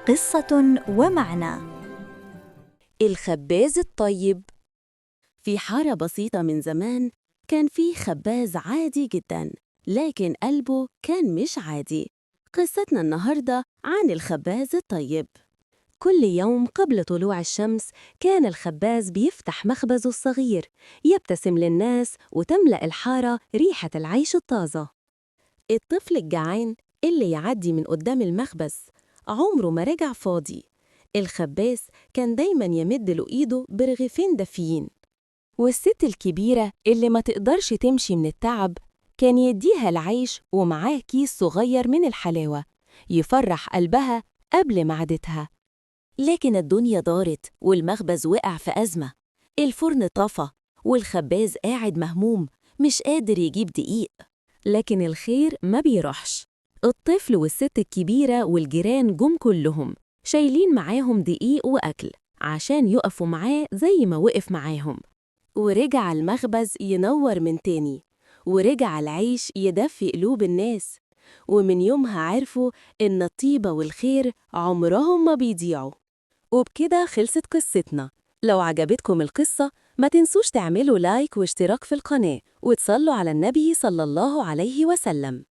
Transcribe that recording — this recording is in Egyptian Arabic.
قصة ومعنى. الخباز الطيب. في حارة بسيطة من زمان كان فيه خباز عادي جدا، لكن قلبه كان مش عادي. قصتنا النهاردة عن الخباز الطيب. كل يوم قبل طلوع الشمس كان الخباز بيفتح مخبزه الصغير، يبتسم للناس وتملأ الحارة ريحة العيش الطازة. الطفل الجعان اللي يعدي من قدام المخبز عمره ما رجع فاضي. الخباز كان دايماً يمد له إيده برغيفين دافيين. والست الكبيرة اللي ما تقدرش تمشي من التعب كان يديها العيش ومعاه كيس صغير من الحلاوة يفرح قلبها قبل معدتها. لكن الدنيا دارت والمخبز وقع في أزمة. الفرن طفى والخباز قاعد مهموم مش قادر يجيب دقيق. لكن الخير ما بيروحش. الطفل والست الكبيرة والجيران جم كلهم شايلين معاهم دقيق وأكل عشان يقفوا معاه زي ما وقف معاهم. ورجع المخبز ينور من تاني، ورجع العيش يدفي قلوب الناس. ومن يومها عرفوا إن الطيبة والخير عمرهم ما بيضيعوا. وبكده خلصت قصتنا. لو عجبتكم القصة ما تنسوش تعملوا لايك واشتراك في القناة وتصلوا على النبي صلى الله عليه وسلم.